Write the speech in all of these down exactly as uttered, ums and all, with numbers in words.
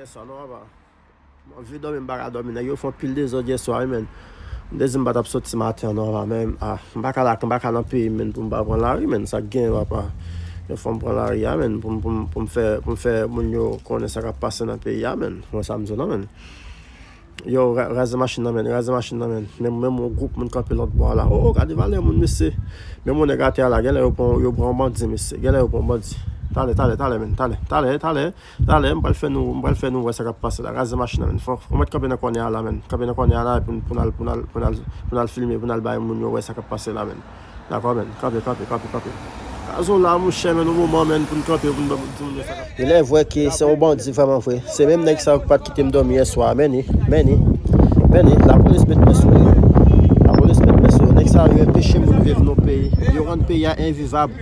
Yèswa, non, papa. M anvi dòmi, m pa ka dòmi. Nèg yo fè yon pil dezòd yèswa, wi, menn. M te di m pa t ap soti maten an, non, papa, men, ah, m pa ka la, m pa ka nan peyi m, menn, pou m pa pran lari, menn. Sa k gen, papa? Yo fè m pran lari a, menn, pou m, pou m, pou m fè, pou m fè moun yo konnen sa k ap pase nan peyi a, menn. Ou wè sa m di w lan, menn. Yo, ra- raze machin nan, menn, raze machin nan, menn. Menm, menm yon gwoup moun kanpe lòt bò a la. Oh, oh, gade valè moun, mesye. Menm yon nèg atè a la, genlè yo pran, yo pran yon bandi, mesye. Genlè yo pran yon bandi. Talè, talè, talè, menn, talè, talè, talè, talè, m pral fè nou, m pral fè nou wè sa k ap pase la. Raze machin nan, menn. Fò, fò mèt kanpe nan kònè a la, menn. Kanpe nan kònè a la, pou, pou n al, pou n al, pou n al, pou n al filme, pou n al bay moun yo wè sa k ap pase la, menn. Dakò, menn. Kanpe, kanpe, kanpe, kanpe. Gazon la, monchè, menn, yon moman, menn, pou n kanpe, pou n ba, pou n di moun yo sa k ap. Genlè vwè ke se yon bandi vrèman vre. Se menm nèg sa yo ki pa t kite m dòmi yèswa. Menn, menn, menn, lapolis met men sou yo. Lapolis met men sou yo. Nèg sa yo enpeche moun viv nan peyi. Yo rann peyi a envivab.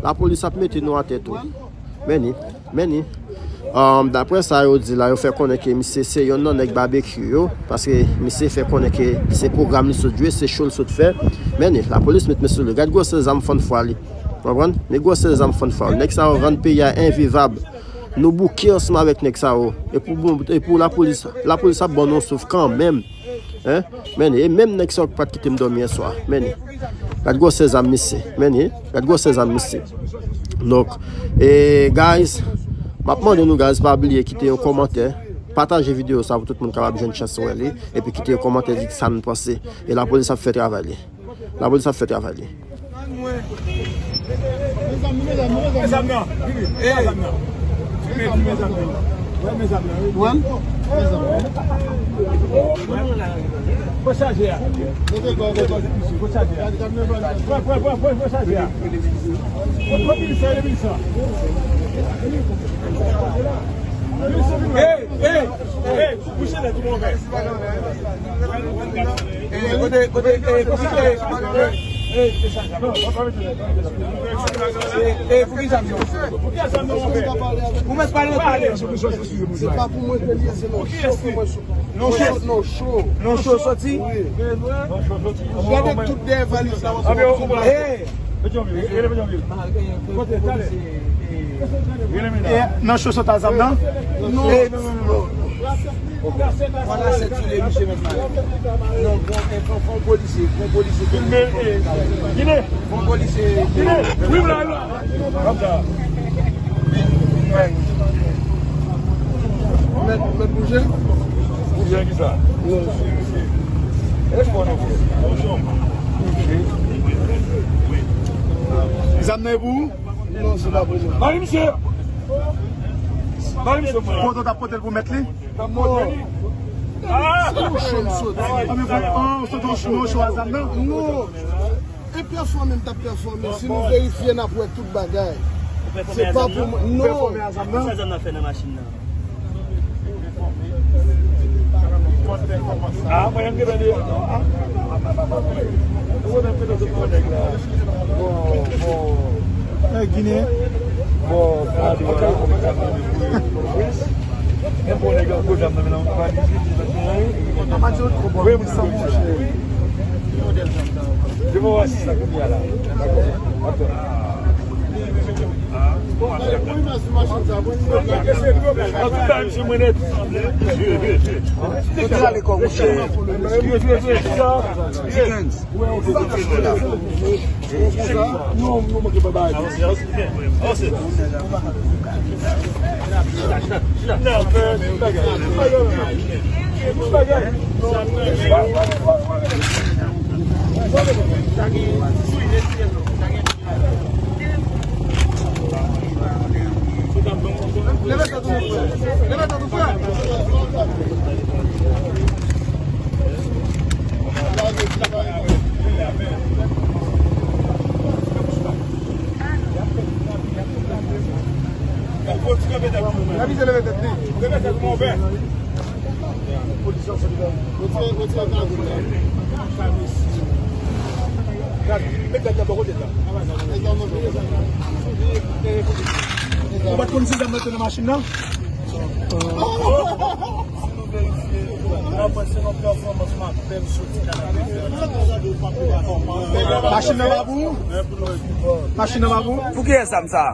Lapolis ap mete nou atè tou. Menn, menn. Um, daprè sa yo di la, yo fè konnen ke misye se yonn nan nèg Babekyou yo, paske misye fè konnen ke se pwogram li sot jwe, se cho l sot fè. Menn, lapolis met men sou li. Gad gwosè zam fann fwa li. Konprann? Men gwosè zam fann fwa. Nèg sa yo rann peyi a envivab. Nou bouke ansanm avèk nèg sa yo. E pou bon, e pou lapolis, lapolis ap ban nou souf kanmenm. Hein? Men, e menm nèg sa yo ki pa t kite m dòmi yèswa. Men, gad gwosè zam misye. Men, gad gwosè zam misye. Donk, e, guys, m ap mande nou, guys, pa bliye kite yon kòmantè. Pataje videyo sa pou tout moun kapab jwenn chans wè li. Epi kite yon kòmantè, di sa nou panse. E lapolis ap fè travay li. Lapolis ap fè travay li. Mezanmi, mezanmi, mezanmi. Mezanmi. Mezanmi. Pran chaje a. Pran chaje a. Pran, pran, pran, pran, pran chaje a. Pran, pran, pran, pran chaje a. Hey, hey, hey, bouche nèt ou move. Hey, kote, kote, hey, kote, hey, hey, hey, hey, pou ki zam yo? Ou mèt pale anpil. Se pa pou mwen ke li ye, se non cho ke mwen sou. Non cho. Non cho. Non cho soti? Wi. Gade tout dèyè valiz la, w ap wè. Hey! Petyonvil, rele Petyonvil. Kote, talè. Rele men la. E, nan cho sot a zam nan? Non. Ey, non, non, non, non. Wala sèt sou le misye mèt mal. Non, bon, e, fon, fon polisye, fon polisye. Filme, e, Gine. Fon polisye. Gine, wi, m la, m la. Mèt, mèt bouje? Bouje ki sa? Zam nan e pou ou? Non, se pa pou mwen. Mari misye! Mari misye, mwen. Kote w t ap pote l pou mèt li? Non. Se yon cho m soti. Ah, men, oh, w soti yon cho, yon cho a zam nan? Non. E pèfòme m t ap pèfòme. Si nou verifye, n ap wè tout bagay. Se pa pou mwen. Non. Pèfòme a zam nan? Sa zam nan fè nan machin nan? Ah, mwen, m gentan di, ah, ah, ah. Bon, bon. Hey, Ginen. Bon, bon. Wi, m sou sa, monchè. Devan w asiste la kounye a la. Dakò. Antouka, misye mwen nèt. Kote w ale kò, monchè? Dickens. Leve tèt ou, mon frè. Leve tèt ou, frè. Avize leve tèt li. Leve tèt ou, mon frè. Retire, retire gaz la. Gaz, met gaz la bò kote la. Ou pa t konn si zam nan te nan machin nan? Machin nan pa pou ou? Machin nan pa pou ou? Pou kiyès zam sa a?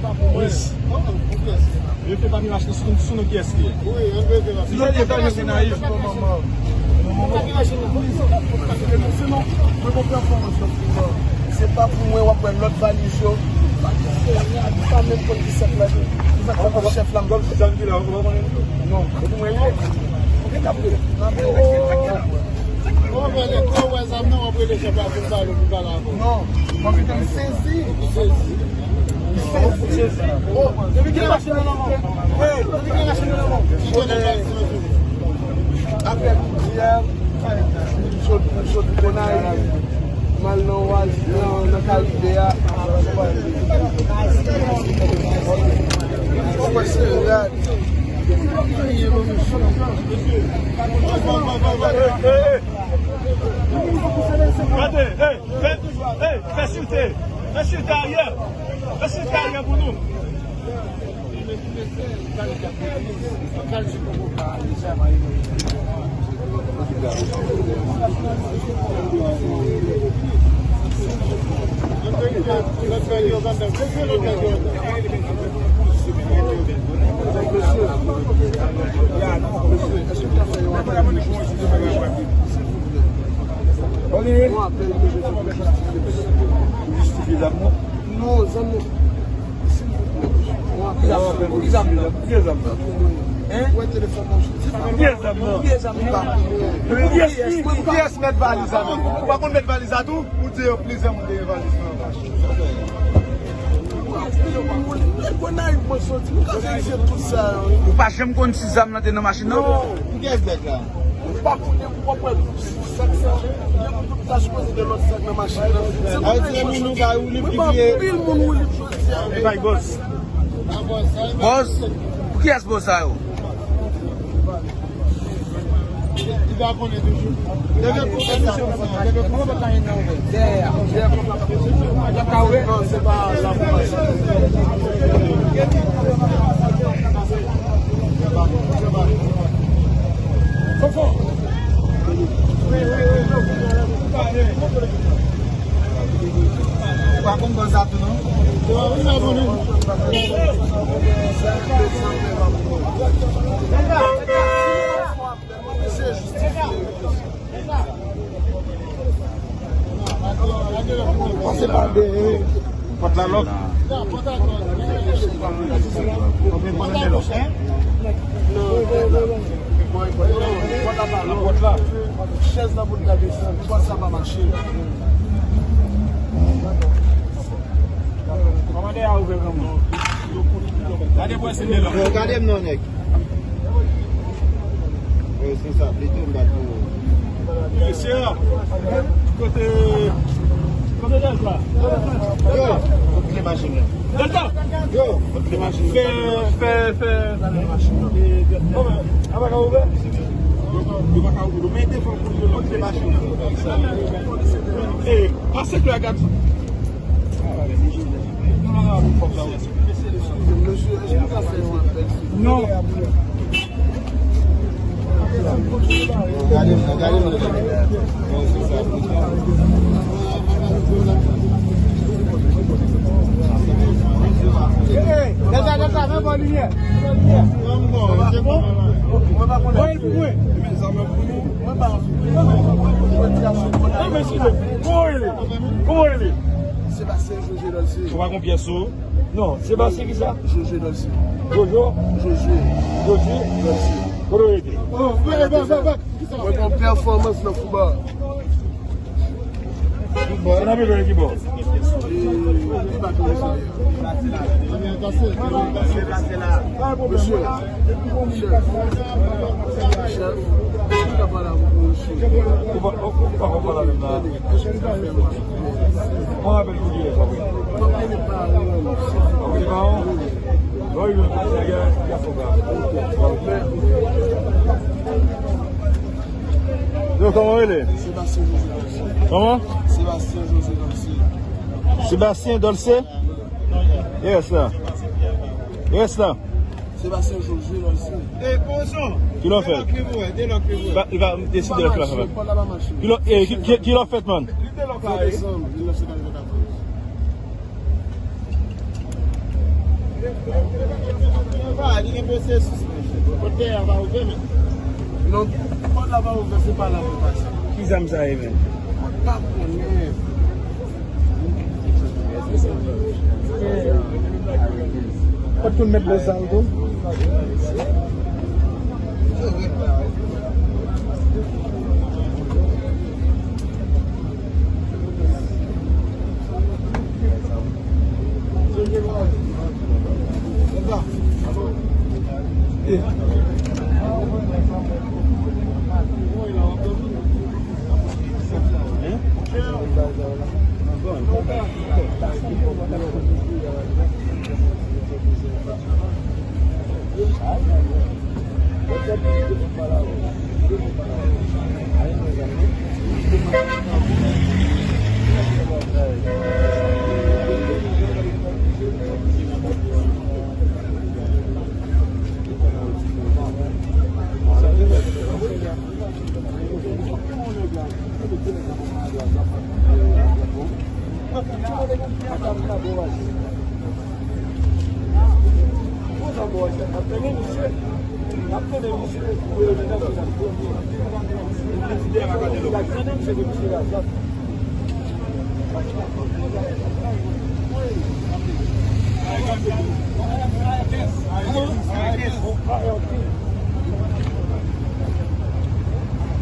Wi. Yo fè papye machin sou, sou non kiyès li ye. Wi, ann prete papye. Li fè papye machin nan, li fè papye machin nan. Papye machin nan. Se pa pou mwen w ap wè lòt valiz yo. Li pa menm konn ki sèt la. Li pa konn chèf la. Non, se pou mwen l ye. Ou wè, lè w wè zam nan, w ap rele chèf la pou l pale, pou l pale avè w. Non, mwen mete m sezi. Ou sezi. M sezi. Oh, depi gen machin nan men w. Hey, depi gen machin nan men w. Ki kote w pral sinon toujou? Apre midi a, m sot, m sot Gonayiv, m al nan Oasis, nan, nan Karibe a. Ou wè se rad. Gade, hey, fè, hey, fè site, fè site aryè, fè site aryè pou nou. Non, zanmi. Kiyès mèt valiz la menm? Ou pa konn mèt valiz la tou? Ou di yo plizyè moun te gen valiz nan machin. Ou pa janm konn si zam nan te nan machin nan? Non. Pou kiyès nèg la? Ou pa konnen pou konprann. Sa k fè, gen moun tout ta sipoze gen lòt sak nan machin nan. Se konsa li pase. Mwen pa anpil moun woulib jodi a. E bay bòs. Bòs? Pou kiyès bòs sa yo? Li pa konnen toujou. Leve kou, leve kou, leve kou. Non, se pa la pou pase. Ou pa konn bòs sa tou non? Pase pa de. Pòt la lòk. Pòt la pa lòk. Chèz la pou l gade si pòt sa pa mache. Kòmandè a ouvè granmoun. Gade pou ese de lòk. Yo, gade m non, nèg. Yo, se sa, plito m bat nou. Mesye, kote, kote Delta? Yo, kote machin nan? Delta! Yo, kote machin nan? Fè, fè, fè. Kòman? Apa ka ouvè? Yo pa ka ouvè. Men defan pou yo kote machin nan. E, pase klè a gad. Non. Gade m nan, gade m nan. Delta, Delta, men bò limyè. Voye l pou mwen. Kòman w rele? Kòman w rele? Sebastien José Dolce. Ou pa gon pyès ou? Non, Sebastien kisa? Josué Dolce. Jojo? Josué. Josué? Dolce. Kote w rete? Mwen gon pèfòmans nan fouba. Se nan Belo ki bò? Li pa konn sa. Mesye, chèf, chèf, mwen ka pale avèk ou, mesye. Ou pa, ou, ou pa konn pale avè m la. Tande, èske ou ka fè mwen? Mwen rapèl kou li ye, pa vre? Mwen konnen pa ou. Ou konnen pa ou? Wi, wi, wi, wi, wi, wi. Yo, kòman w rele? Sebastien José. Kòman? Sébastien Dolce? Yes, la. Yes, la. Sébastien José Dolce. Ki lè w fèt? Li va deside lè w fèt. Ki lè, eh, ki, ki, ki lè w fèt, man? Li gen pwosesis, mesye. Kot dèyè a pa ouvè, men. Non, pòt la pa ouvè, se pa la pou pase. Ki zam sa ye, men? Mwen pa konnen. Kot tou l met lòt zam tou?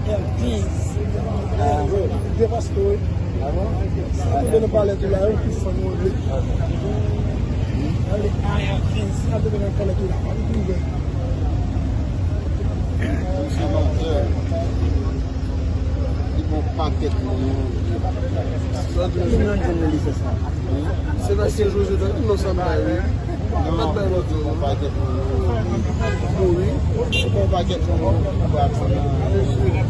L kenz. Devaste, wi. Sa tonbe nan palè tou la, yo ki fann yo vle. Ale, A R kenz, sa tonbe nan palè tou la, pa li ouvè. Li pran pakèt moun. Sa tonbe nan lisans la. Sebastien José, non, sa m bay, wi. Mwen pa t bay lòt non. Mouri. Bon pakèt moun.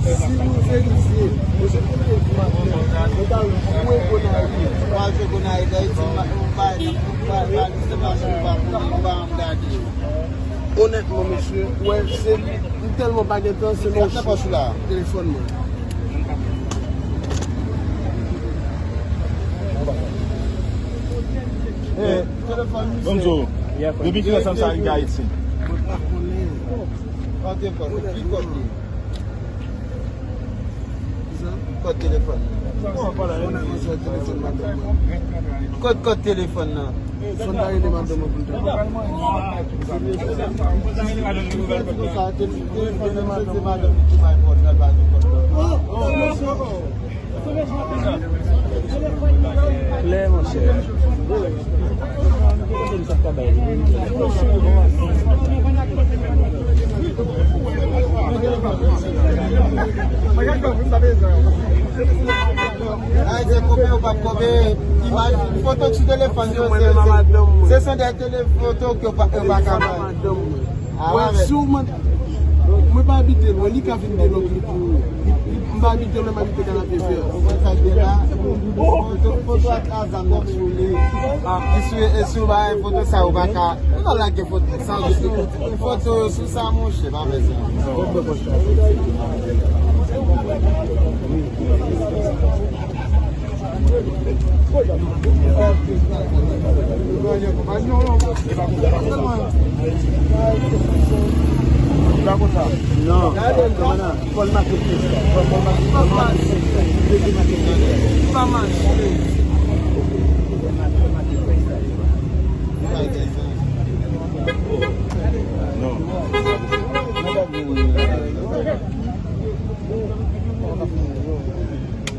Si nou verifye, mesye, kounye a di maten, nou t al jwe Gonayiv. Nou al jwe Gonayiv, Dayiti, nou pa, nou pa, nou pa, nou pa, nou pa, nou pa, nou pa gade. Onètman, mesye, wè, se, m tèlman pa gen tan, se nan pòch la. Telefòn mwen. Eh, telefòn misye. Bon, Joe, depi kilè sa sa rive Ayiti? Mwen pa konnen. Kote kòd li? Ki kòd li? Kòd telefòn nan. Kòd, kòd telefòn nan. Fò n ta rele madanm mwen pou l ta. Telefòn nan, se madanm ki bay kòd la, l pa gen kòd la. Klè, monchè. Ayisyen koube ou p ap koube, imaj, foto sou telefòn yo, se, se, se son de tele-, foto ke yo pa, yo pa ka bay. Wè, si w mande, mwen pa abite lwen, li ka vin delòk li pou ou. M pa abite lwen, m abite Kanapevè. Ou konn sa k gen la? Foto, foto ak zam nan sou li. Ah. E si, e si w bay foto sa, ou pa ka, ou pa lage foto sa, foto sou sa, monchè, pa bezwen. Non. Fò l make plis. Fò l make plis. Li pa mache. Non.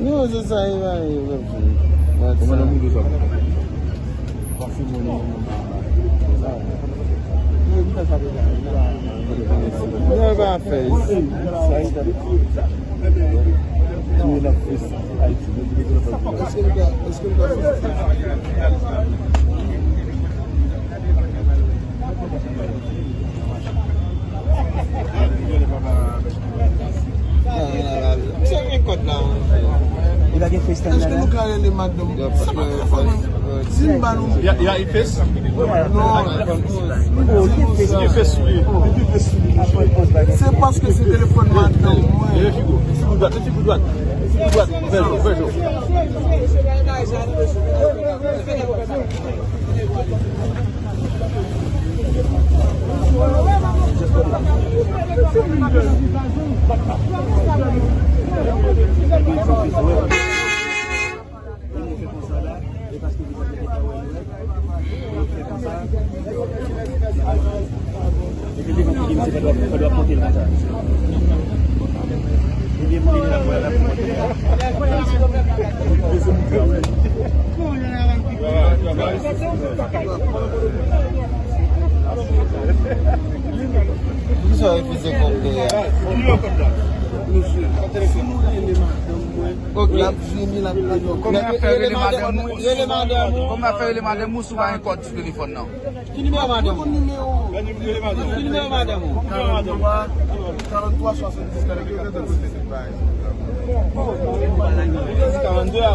Non, se sa, e va, e va. Kòman nan moto sa? Non, e pa fè. Èske nou ka, èske nou ka fè? Misye gen kòd la, wi. Li pa gen FaceTime la, la? Èske nou ka rele madanm? Sa pa telefòn mwen. Di m ba nou. Y a, y a Ifes? Non. Ifes sou li. Se paske se telefòn madanm mwen. Leve figo. Figo dwat, figo dwat. Figo dwat. Fè jou, fè jou. Poukisa w refize kòb dèyè a? Mesye, si nou rele madanm mwen, l ap vini, l ap pale. Kòman y ap fè rele madanm ou? Rele madanm ou. Kòman y ap fè rele madanm ou si w pa gen kòd sou telefòn nan? Ki nimewo madanm ou? Ki nimewo madanm ou? Karanntrwa, karanntrwa, swasanndis, karanntrwa. Karannde a.